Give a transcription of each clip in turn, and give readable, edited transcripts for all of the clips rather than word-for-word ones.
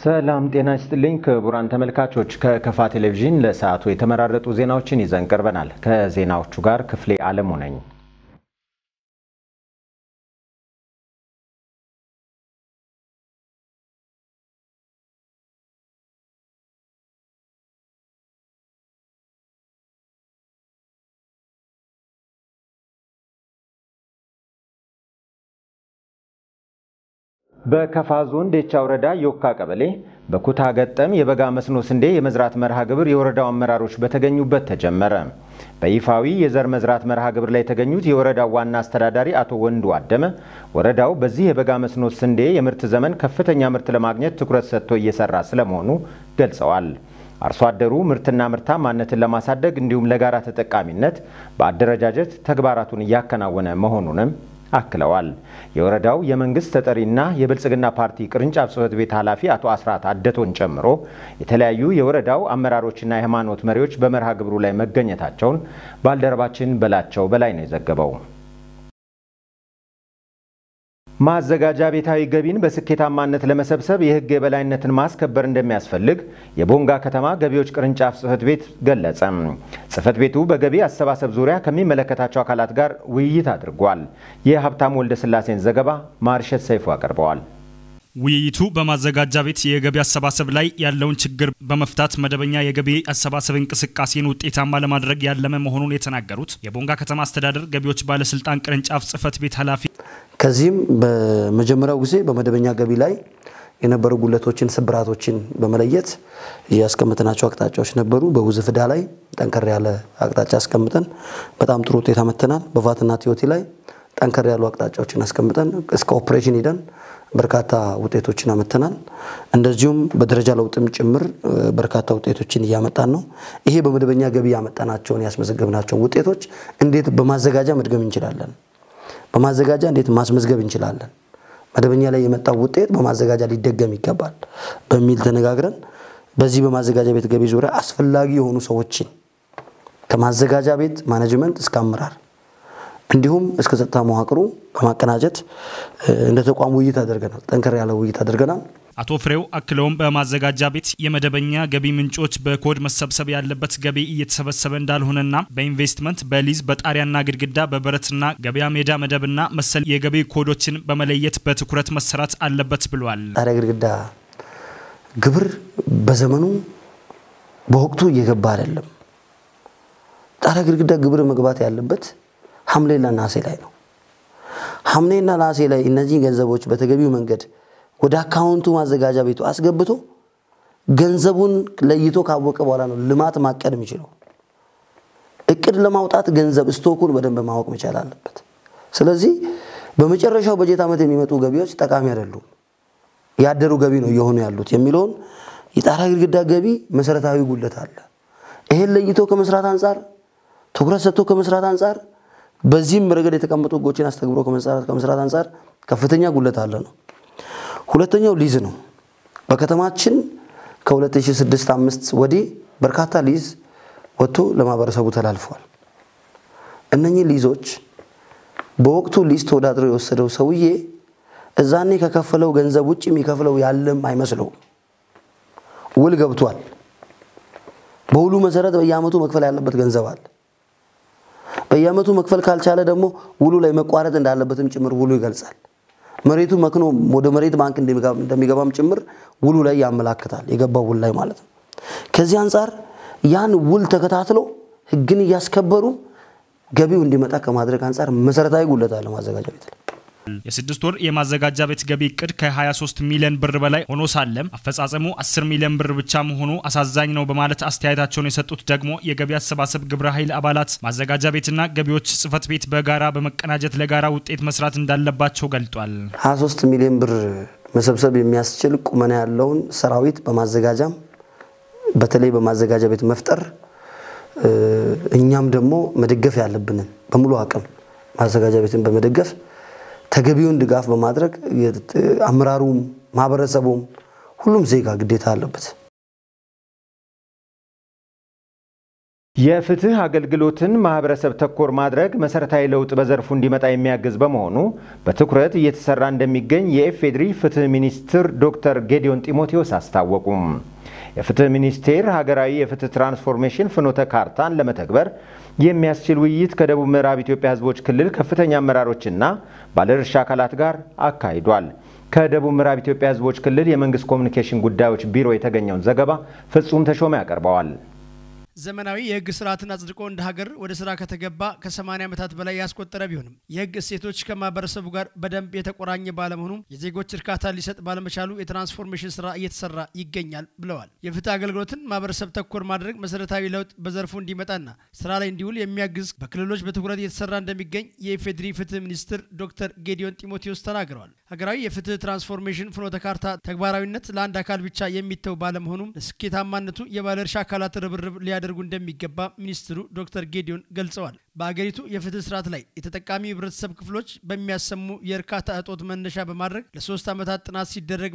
ሰላም ጤና ይስጥልኝ ክቡራን ተመልካቾች፣ ከከፋ ቴሌቪዥን ለሰዓቱ የተመራረጡ ዜናዎችን ይዘን ቀርበናል። ከዜናዎቹ ጋር ክፍሌ አለሙ ነኝ። በከፋ ዞን ዴቻ ወረዳ ዮካ ቀበሌ በኩታ ገጠም የበጋ መስኖ ስንዴ የመዝራት መርሃ ግብር የወረዳው አመራሮች በተገኙበት ተጀመረ። በይፋዊ የዘር መዝራት መርሃ ግብር ላይ የተገኙት የወረዳው ዋና አስተዳዳሪ አቶ ወንዱ አደመ ወረዳው በዚህ የበጋ መስኖ ስንዴ የምርት ዘመን ከፍተኛ ምርት ለማግኘት ትኩረት ሰጥቶ እየሰራ ስለመሆኑ ገልጸዋል። አርሶ አደሩ ምርትና ምርታማነትን ለማሳደግ እንዲሁም ለጋራ ተጠቃሚነት በአደረጃጀት ተግባራቱን እያከናወነ መሆኑንም አክለዋል። የወረዳው የመንግስት ተጠሪና የብልጽግና ፓርቲ ቅርንጫፍ ጽሕፈት ቤት ኃላፊ አቶ አስራት አደቶን ጨምሮ የተለያዩ የወረዳው አመራሮችና የሃይማኖት መሪዎች በመርሃ ግብሩ ላይ መገኘታቸውን ባልደረባችን በላቸው በላይ ነው የዘገበው። ማዘጋጃ ቤታዊ ገቢን በስኬታማነት ለመሰብሰብ የሕግ የበላይነትን ማስከበር እንደሚያስፈልግ የቦንጋ ከተማ ገቢዎች ቅርንጫፍ ጽሕፈት ቤት ገለጸ። ጽሕፈት ቤቱ በገቢ አሰባሰብ ዙሪያ ከሚመለከታቸው አካላት ጋር ውይይት አድርጓል። የሀብታሙ ወልደስላሴን ዘገባ ማርሸት ሰይፉ አቀርበዋል። ውይይቱ በማዘጋጃ ቤት የገቢ አሰባሰብ ላይ ያለውን ችግር በመፍታት መደበኛ የገቢ አሰባሰብ እንቅስቃሴን ውጤታማ ለማድረግ ያለመ መሆኑን የተናገሩት የቦንጋ ከተማ አስተዳደር ገቢዎች ባለስልጣን ቅርንጫፍ ጽሕፈት ቤት ኃላፊ፣ ከዚህም በመጀመሪያው ጊዜ በመደበኛ ገቢ ላይ የነበሩ ጉለቶችን፣ ስብራቶችን በመለየት ያስቀምጥናቸው አቅጣጫዎች ነበሩ። በውዝፍ ዕዳ ላይ ጠንከር ያለ አቅጣጫ አስቀምጠን በጣም ጥሩ ውጤት አመጥተናል። በቫትና TOT ላይ ጠንከር ያሉ አቅጣጫዎችን አስቀምጠን እስከ ኦፕሬሽን ሂደን በርካታ ውጤቶችን አመጥተናል። እንደዚሁም በደረጃ ለውጥም ጭምር በርካታ ውጤቶችን እያመጣን ነው። ይሄ በመደበኛ ገቢ ያመጣናቸውን ያስመዘገብናቸውን ውጤቶች እንዴት በማዘጋጃ መድገም እንችላለን? በማዘጋጃ እንዴት ማስመዝገብ እንችላለን? መደበኛ ላይ የመጣው ውጤት በማዘጋጃ ሊደገም ይገባል በሚል ተነጋግረን በዚህ በማዘጋጃ ቤት ገቢ ዙሪያ አስፈላጊ የሆኑ ሰዎችን ከማዘጋጃ ቤት management እስከ አመራር እንዲሁም እስከ ጸጥታ መዋቅሩ በማቀናጀት እንደ ተቋም ውይይት አድርገናል። ጠንከር ያለ ውይይት አድርገናል። አቶ ፍሬው አክለውም በማዘጋጃ ቤት የመደበኛ ገቢ ምንጮች በኮድ መሰብሰብ ያለበት ገቢ እየተሰበሰበ እንዳልሆነና በኢንቨስትመንት፣ በሊዝ፣ በጣሪያና ግድግዳ፣ በብረትና ገበያ ሜዳ መደብና መሰል የገቢ ኮዶችን በመለየት በትኩረት መሰራት አለበት ብሏል። ጣሪያ ግድግዳ ግብር በዘመኑ በወቅቱ እየገባ አይደለም። ጣሪያ ግድግዳ ግብር መግባት ያለበት ሐምሌና ነሐሴ ላይ ነው። ሐምሌና ነሐሴ ላይ እነዚህ ገንዘቦች በተገቢው መንገድ ወደ አካውንቱ ማዘጋጃ ቤቱ አስገብቶ ገንዘቡን ለይቶ ካወቀ በኋላ ነው ልማት ማቀድ የሚችለው። እቅድ ለማውጣት ገንዘብ stock ኡን በደንብ ማወቅ መቻል አለበት። ስለዚህ በመጨረሻው በጀት ዓመት የሚመጡ ገቢዎች ጠቃሚ አይደሉም፣ ያደሩ ገቢ ነው እየሆኑ ያሉት የሚለውን የጣሪያ ግድግዳ ገቢ መሰረታዊ ጉድለት አለ። ይሄን ለይቶ ከመስራት አንጻር፣ ትኩረት ሰጥቶ ከመስራት አንጻር፣ በዚህም ረገድ የተቀመጡ ህጎችን አስተግብሮ ከመስራት አንጻር ከፍተኛ ጉድለት አለ ነው። ሁለተኛው ሊዝ ነው። በከተማችን ከ2006-5 ወዲህ በርካታ ሊዝ ወጥቶ ለማህበረሰቡ ተላልፈዋል። እነኚህ ሊዞች በወቅቱ ሊዝ ተወዳድሮ የወሰደው ሰውዬ እዛኔ ከከፈለው ገንዘብ ውጭ የሚከፍለው ያለም አይመስለውም። ውል ገብቷል። በውሉ መሰረት በየዓመቱ መክፈል ያለበት ገንዘብ አለ። በየዓመቱ መክፈል ካልቻለ ደግሞ ውሉ ላይ መቋረጥ እንዳለበትም ጭምር ውሉ ይገልጻል። መሬቱ መክኖ ወደ መሬት ባንክ እንደሚገባም ጭምር ውሉ ላይ ያመላክታል፣ የገባው ውል ላይ ማለት ነው። ከዚህ አንጻር ያን ውል ተከታትሎ ህግን እያስከበሩ ገቢው እንዲመጣ ከማድረግ አንጻር መሰረታዊ ጉድለት አለ ማዘጋጃ ቤት ላይ። የስድስት ወር የማዘጋጃ ቤት ገቢ እቅድ ከ23 ሚሊዮን ብር በላይ ሆኖ ሳለም አፈጻጸሙ 10 ሚሊዮን ብር ብቻ መሆኑ አሳዛኝ ነው በማለት አስተያየታቸውን የሰጡት ደግሞ የገቢ አሰባሰብ ግብረ ኃይል አባላት ማዘጋጃ ቤትና ገቢዎች ጽሕፈት ቤት በጋራ በመቀናጀት ለጋራ ውጤት መስራት እንዳለባቸው ገልጧል። 23 ሚሊዮን ብር መሰብሰብ የሚያስችል ቁመና ያለውን ሰራዊት በማዘጋጃም በተለይ በማዘጋጃ ቤት መፍጠር፣ እኛም ደግሞ መደገፍ ያለብንን በሙሉ አቅም ማዘጋጃ ቤትን በመደገፍ ተገቢውን ድጋፍ በማድረግ አመራሩም ማህበረሰቡም ሁሉም ዜጋ ግዴታ አለበት። የፍትህ አገልግሎትን ማህበረሰብ ተኮር ማድረግ መሰረታዊ ለውጥ በዘርፉ እንዲመጣ የሚያግዝ በመሆኑ በትኩረት እየተሰራ እንደሚገኝ የኢፌዴሪ ፍትህ ሚኒስትር ዶክተር ጌዲዮን ጢሞቴዎስ አስታወቁ። የፍትህ ሚኒስቴር ሀገራዊ የፍትህ ትራንስፎርሜሽን ፍኖተ ካርታን ለመተግበር የሚያስችል ውይይት ከደቡብ ምዕራብ ኢትዮጵያ ህዝቦች ክልል ከፍተኛ አመራሮችና ባለድርሻ አካላት ጋር አካሂዷል። ከደቡብ ምዕራብ ኢትዮጵያ ህዝቦች ክልል የመንግስት ኮሚኒኬሽን ጉዳዮች ቢሮ የተገኘውን ዘገባ ፍጹም ተሾመ ያቀርበዋል። ዘመናዊ የህግ ስርዓትን አጽድቆ እንደ ሀገር ወደ ስራ ከተገባ ከ80 ዓመታት በላይ ያስቆጠረ ቢሆንም የህግ እሴቶች ከማህበረሰቡ ጋር በደንብ የተቆራኘ ባለመሆኑ የዜጎች እርካታ ሊሰጥ ባለመቻሉ የትራንስፎርሜሽን ስራ እየተሰራ ይገኛል ብለዋል። የፍትህ አገልግሎትን ማህበረሰብ ተኮር ማድረግ መሰረታዊ ለውጥ በዘርፉ እንዲመጣና ስራ ላይ እንዲውል የሚያግዝ በክልሎች በትኩረት እየተሰራ እንደሚገኝ የኢፌዴሪ ፍትህ ሚኒስትር ዶክተር ጌዲዮን ጢሞቴዎስ ተናግረዋል። ሀገራዊ የፍትህ ትራንስፎርሜሽን ፍኖተ ካርታ ተግባራዊነት ለአንድ አካል ብቻ የሚተው ባለመሆኑ ለስኬታማነቱ የባለድርሻ አካላት ርብርብ ሊያደርጉ እንደሚገባ ሚኒስትሩ ዶክተር ጌዲዮን ገልጸዋል። በአገሪቱ የፍትህ ስርዓት ላይ የተጠቃሚ ህብረተሰብ ክፍሎች በሚያሰሙ የእርካታ እጦት መነሻ በማድረግ ለሶስት ዓመታት ጥናት ሲደረግ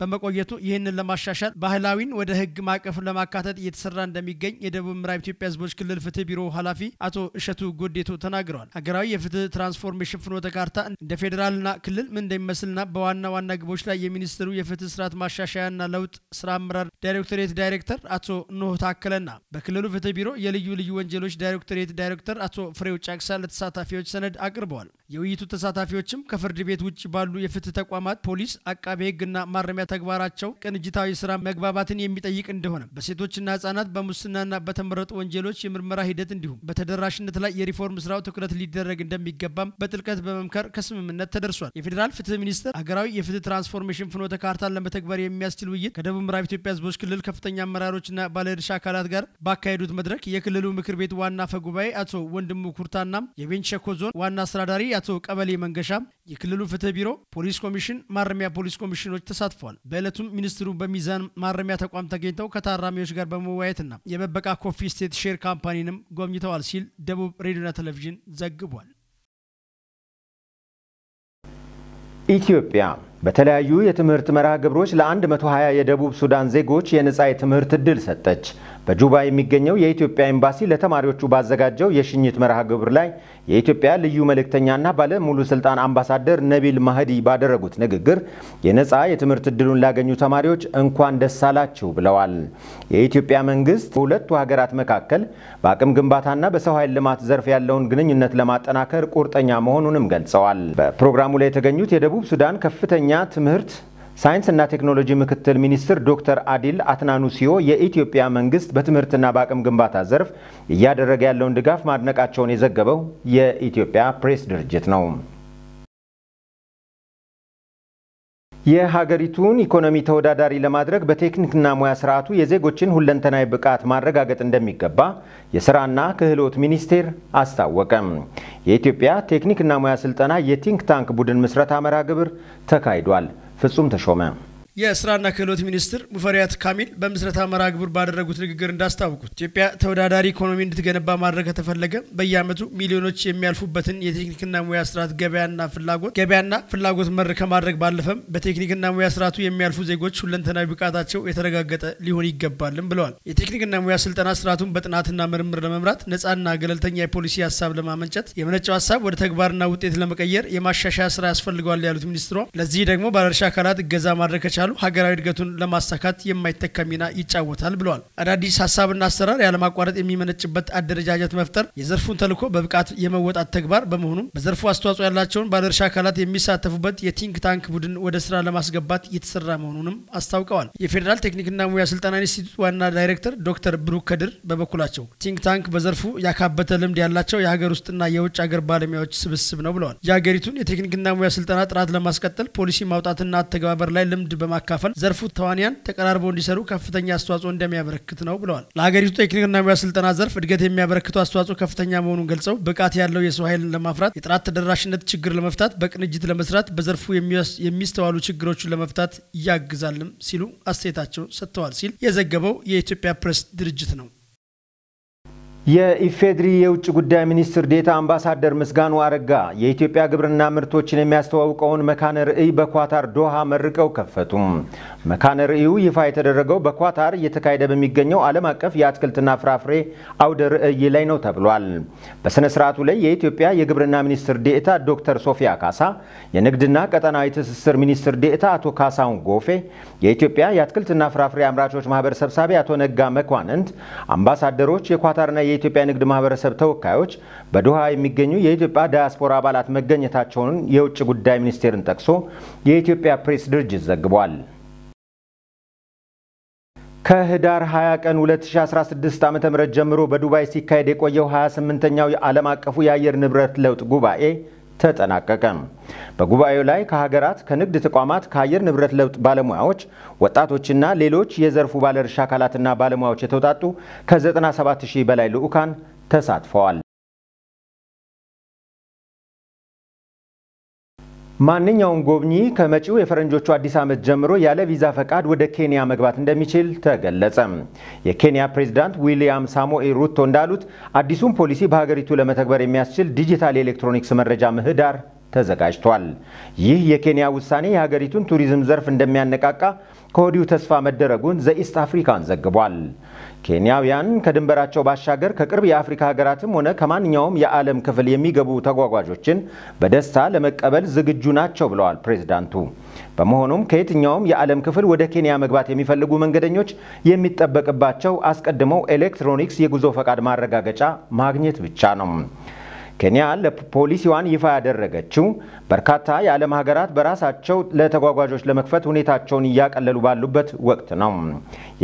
በመቆየቱ ይህንን ለማሻሻል ባህላዊን ወደ ህግ ማዕቀፍ ለማካተት እየተሰራ እንደሚገኝ የደቡብ ምዕራብ ኢትዮጵያ ህዝቦች ክልል ፍትህ ቢሮ ኃላፊ አቶ እሸቱ ጎዴቶ ተናግረዋል። ሀገራዊ የፍትህ ትራንስፎርሜሽን ፍኖተ ካርታ እንደ ፌዴራልና ክልል ምን እንደሚመስልና በዋና ዋና ግቦች ላይ የሚኒስትሩ የፍትህ ስርዓት ማሻሻያና ለውጥ ስራ አመራር ዳይሬክቶሬት ዳይሬክተር አቶ ኖህ ታከለና በክልሉ ፍትህ ቢሮ የልዩ ልዩ ወንጀሎች ዳይሬክቶሬት ዳይሬክተር አቶ ፍሬው ጫቅሳ ለተሳታፊዎች ሰነድ አቅርበዋል። የውይይቱ ተሳታፊዎችም ከፍርድ ቤት ውጭ ባሉ የፍትህ ተቋማት ፖሊስ፣ አቃቤ ህግና ማረሚያ ተግባራቸው ቅንጅታዊ ስራ መግባባትን የሚጠይቅ እንደሆነ፣ በሴቶችና ህጻናት በሙስናና በተመረጡ ወንጀሎች የምርመራ ሂደት እንዲሁም በተደራሽነት ላይ የሪፎርም ስራው ትኩረት ሊደረግ እንደሚገባም በጥልቀት በመምከር ከስምምነት ተደርሷል። የፌዴራል ፍትህ ሚኒስቴር ሀገራዊ የፍትህ ትራንስፎርሜሽን ፍኖተ ካርታን ለመተግበር የሚያስችል ውይይት ከደቡብ ምዕራብ ኢትዮጵያ ህዝቦች ክልል ከፍተኛ አመራሮችና ባለድርሻ አካላት ጋር ባካሄዱት መድረክ የክልሉ ምክር ቤት ዋና አፈ ጉባኤ አቶ ወንድሙ ኩርታና የቤንች ሸኮ ዞን ዋና አስተዳዳሪ አቶ ቀበሌ መንገሻ፣ የክልሉ ፍትህ ቢሮ፣ ፖሊስ ኮሚሽን፣ ማረሚያ ፖሊስ ኮሚሽኖች ተሳትፈዋል። በዕለቱም ሚኒስትሩ በሚዛን ማረሚያ ተቋም ተገኝተው ከታራሚዎች ጋር በመወያየትና የበበቃ coffee estate share company ንም ጎብኝተዋል ሲል ደቡብ ሬዲዮና ቴሌቪዥን ዘግቧል። ኢትዮጵያ በተለያዩ የትምህርት መርሃ ግብሮች ለ120 የደቡብ ሱዳን ዜጎች የነጻ የትምህርት ዕድል ሰጠች። በጁባ የሚገኘው የኢትዮጵያ ኤምባሲ ለተማሪዎቹ ባዘጋጀው የሽኝት መርሃ ግብር ላይ የኢትዮጵያ ልዩ መልእክተኛና ባለ ሙሉ ስልጣን አምባሳደር ነቢል ማህዲ ባደረጉት ንግግር የነጻ የትምህርት ዕድሉን ላገኙ ተማሪዎች እንኳን ደስ አላችሁ ብለዋል። የኢትዮጵያ መንግስት በሁለቱ ሀገራት መካከል በአቅም ግንባታና በሰው ኃይል ልማት ዘርፍ ያለውን ግንኙነት ለማጠናከር ቁርጠኛ መሆኑንም ገልጸዋል። በፕሮግራሙ ላይ የተገኙት የደቡብ ሱዳን ከፍተኛ ትምህርት ሳይንስና ቴክኖሎጂ ምክትል ሚኒስትር ዶክተር አዲል አትናኑሲዮ የኢትዮጵያ መንግስት በትምህርትና በአቅም ግንባታ ዘርፍ እያደረገ ያለውን ድጋፍ ማድነቃቸውን የዘገበው የኢትዮጵያ ፕሬስ ድርጅት ነው። የሀገሪቱን ኢኮኖሚ ተወዳዳሪ ለማድረግ በቴክኒክና ሙያ ስርዓቱ የዜጎችን ሁለንተናዊ ብቃት ማረጋገጥ እንደሚገባ የስራና ክህሎት ሚኒስቴር አስታወቀ። የኢትዮጵያ ቴክኒክና ሙያ ስልጠና የ think tank ቡድን ምስረታ መርሃ ግብር ተካሂዷል። ፍጹም ተሾመ። የስራና ክህሎት ሚኒስትር ሙፈሪያት ካሚል በምስረታ መርሃ ግብር ባደረጉት ንግግር እንዳስታወቁት ኢትዮጵያ ተወዳዳሪ ኢኮኖሚ እንድትገነባ ማድረግ ከተፈለገ በየዓመቱ ሚሊዮኖች የሚያልፉበትን የቴክኒክና ሙያ ስርዓት ገበያና ፍላጎት መር ከማድረግ ባለፈም በቴክኒክና ሙያ ስርዓቱ የሚያልፉ ዜጎች ሁለንተናዊ ብቃታቸው የተረጋገጠ ሊሆን ይገባልም ብለዋል። የቴክኒክና ሙያ ስልጠና ስርዓቱን በጥናትና ምርምር ለመምራት ነጻና ገለልተኛ የፖሊሲ ሀሳብ ለማመንጨት የመነጨው ሀሳብ ወደ ተግባርና ውጤት ለመቀየር የማሻሻያ ስራ ያስፈልገዋል ያሉት ሚኒስትሯ ለዚህ ደግሞ ባለድርሻ አካላት እገዛ ማድረግ ከቻሉ ሀገራዊ እድገቱን ለማሳካት የማይተካ ሚና ይጫወታል ብለዋል። አዳዲስ ሀሳብና አሰራር ያለማቋረጥ የሚመነጭበት አደረጃጀት መፍጠር የዘርፉን ተልዕኮ በብቃት የመወጣት ተግባር በመሆኑ በዘርፉ አስተዋጽኦ ያላቸውን ባለድርሻ አካላት የሚሳተፉበት የ think tank ቡድን ወደ ስራ ለማስገባት የተሰራ መሆኑንም አስታውቀዋል። የፌዴራል ቴክኒክና ሙያ ስልጠና ኢንስቲትዩት ዋና ዳይሬክተር ዶክተር ብሩክ ከድር በበኩላቸው think tank በዘርፉ ያካበተ ልምድ ያላቸው የሀገር ውስጥና የውጭ ሀገር ባለሙያዎች ስብስብ ነው ብለዋል። የሀገሪቱን የቴክኒክና ሙያ ስልጠና ጥራት ለማስቀጠል ፖሊሲ ማውጣትና አተገባበር ላይ ልምድ በማካፈል ዘርፉ ተዋንያን ተቀራርበው እንዲሰሩ ከፍተኛ አስተዋጽኦ እንደሚያበረክት ነው ብለዋል። ለሀገሪቱ ቴክኒክና ሙያ ስልጠና ዘርፍ እድገት የሚያበረክቱ አስተዋጽኦ ከፍተኛ መሆኑን ገልጸው ብቃት ያለው የሰው ኃይል ለማፍራት የጥራት ተደራሽነት ችግር ለመፍታት በቅንጅት ለመስራት በዘርፉ የሚስተዋሉ ችግሮችን ለመፍታት ያግዛልም ሲሉ አስተያየታቸውን ሰጥተዋል ሲል የዘገበው የኢትዮጵያ ፕሬስ ድርጅት ነው። የኢፌድሪ የውጭ ጉዳይ ሚኒስትር ዴኤታ አምባሳደር ምስጋኑ አረጋ የኢትዮጵያ ግብርና ምርቶችን የሚያስተዋውቀውን መካነ ርዕይ በኳታር ዶሃ መርቀው ከፈቱ። መካነ ርዕዩ ይፋ የተደረገው በኳታር እየተካሄደ በሚገኘው ዓለም አቀፍ የአትክልትና ፍራፍሬ አውደ ርዕይ ላይ ነው ተብሏል። በስነ ስርዓቱ ላይ የኢትዮጵያ የግብርና ሚኒስትር ዴኤታ ዶክተር ሶፊያ ካሳ፣ የንግድና ቀጠናዊ ትስስር ሚኒስትር ዴኤታ አቶ ካሳሁን ጎፌ፣ የኢትዮጵያ የአትክልትና ፍራፍሬ አምራቾች ማህበር ሰብሳቢ አቶ ነጋ መኳንንት፣ አምባሳደሮች፣ የኳታርና የኢትዮጵያ ንግድ ማህበረሰብ ተወካዮች፣ በዶሃ የሚገኙ የኢትዮጵያ ዳያስፖራ አባላት መገኘታቸውን የውጭ ጉዳይ ሚኒስቴርን ጠቅሶ የኢትዮጵያ ፕሬስ ድርጅት ዘግቧል። ከህዳር 20 ቀን 2016 ዓ.ም ጀምሮ በዱባይ ሲካሄድ የቆየው 28ኛው የዓለም አቀፉ የአየር ንብረት ለውጥ ጉባኤ ተጠናቀቀ። በጉባኤው ላይ ከሀገራት፣ ከንግድ ተቋማት፣ ከአየር ንብረት ለውጥ ባለሙያዎች፣ ወጣቶችና ሌሎች የዘርፉ ባለድርሻ አካላትና ባለሙያዎች የተውጣጡ ከ97,000 በላይ ልዑካን ተሳትፈዋል። ማንኛውም ጎብኚ ከመጪው የፈረንጆቹ አዲስ ዓመት ጀምሮ ያለ ቪዛ ፈቃድ ወደ ኬንያ መግባት እንደሚችል ተገለጸ። የኬንያ ፕሬዝዳንት ዊሊያም ሳሞኤ ሩቶ እንዳሉት አዲሱን ፖሊሲ በሀገሪቱ ለመተግበር የሚያስችል ዲጂታል የኤሌክትሮኒክስ መረጃ ምህዳር ተዘጋጅቷል። ይህ የኬንያ ውሳኔ የሀገሪቱን ቱሪዝም ዘርፍ እንደሚያነቃቃ ከወዲሁ ተስፋ መደረጉን ዘ ኢስት አፍሪካን ዘግቧል። ኬንያውያን ከድንበራቸው ባሻገር ከቅርብ የአፍሪካ ሀገራትም ሆነ ከማንኛውም የዓለም ክፍል የሚገቡ ተጓጓዦችን በደስታ ለመቀበል ዝግጁ ናቸው ብለዋል ፕሬዝዳንቱ። በመሆኑም ከየትኛውም የዓለም ክፍል ወደ ኬንያ መግባት የሚፈልጉ መንገደኞች የሚጠበቅባቸው አስቀድመው ኤሌክትሮኒክስ የጉዞ ፈቃድ ማረጋገጫ ማግኘት ብቻ ነው። ኬንያ ለፖሊሲዋን ይፋ ያደረገችው በርካታ የዓለም ሀገራት በራሳቸው ለተጓጓዦች ለመክፈት ሁኔታቸውን እያቀለሉ ባሉበት ወቅት ነው።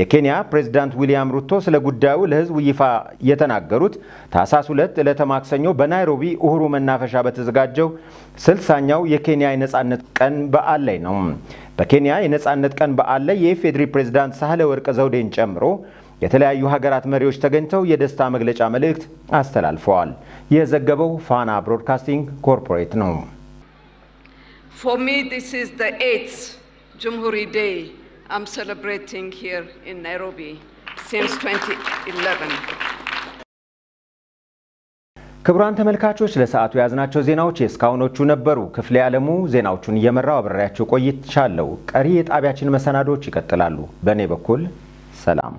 የኬንያ ፕሬዝዳንት ዊሊያም ሩቶ ስለ ጉዳዩ ለሕዝቡ ይፋ የተናገሩት ታህሳስ 2 ዕለተ ማክሰኞ በናይሮቢ ኡሁሩ መናፈሻ በተዘጋጀው 60ኛው የኬንያ የነፃነት ቀን በዓል ላይ ነው። በኬንያ የነፃነት ቀን በዓል ላይ የኢፌዴሪ ፕሬዝዳንት ሳህለ ወርቅ ዘውዴን ጨምሮ የተለያዩ ሀገራት መሪዎች ተገኝተው የደስታ መግለጫ መልእክት አስተላልፈዋል። የዘገበው ፋና ብሮድካስቲንግ ኮርፖሬት ነው። For me, this is the 8th Jamhuri Day I'm celebrating here in Nairobi since 2011. ክቡራን ተመልካቾች ለሰዓቱ የያዝናቸው ዜናዎች የእስካሁኖቹ ነበሩ። ክፍሌ ዓለሙ ዜናዎቹን እየመራው አብሬያችሁ ቆይቻለሁ። ቀሪ የጣቢያችን መሰናዶዎች ይቀጥላሉ። በእኔ በኩል ሰላም።